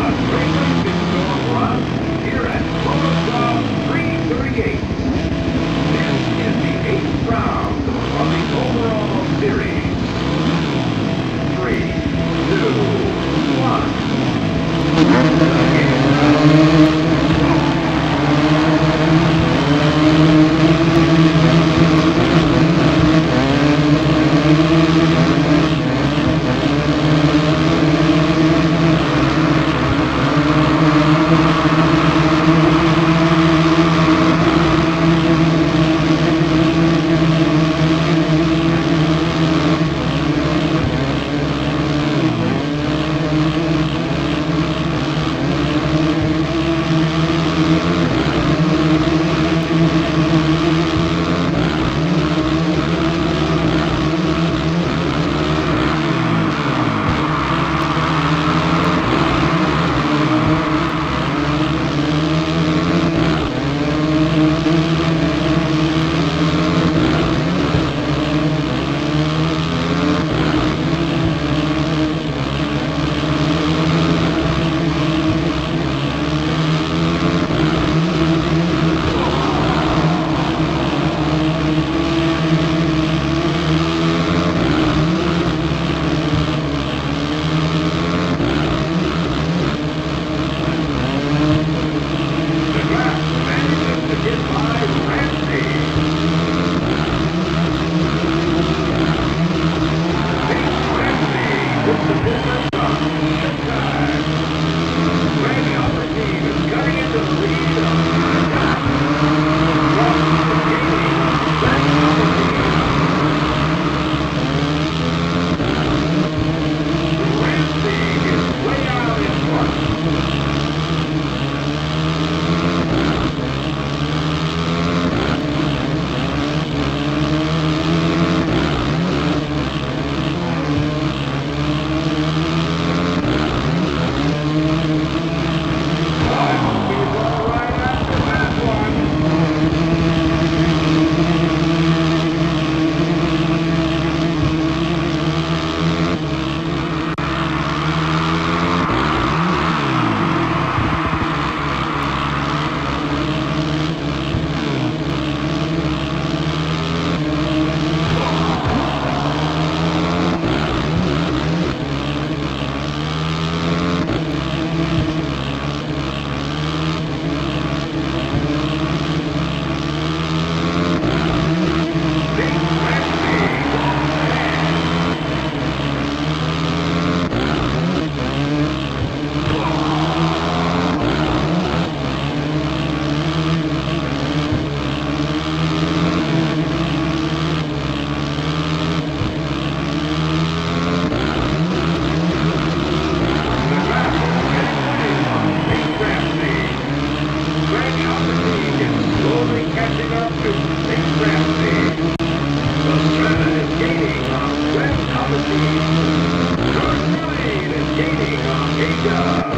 A great race in store for us here at Motocross 338. This is the 8th round of the overall series. 3, 2, 1. The game. The Draft manages to get by Ramsey. Nate Ramsey with the business of Showtime. Greg Albertine is cutting into the lead of Scott. Ross is gaining on Greg Albertine. Ramsey is way out in front. I hope he's all right after that one. Nate Ramsey goes ahead. The battle getting away from Nate Ramsey. Greg Albertine is slowly catching up to Nate Ramsey. Pastrana is gaining on Greg Albertine. George Ryan is gaining on A-Dub.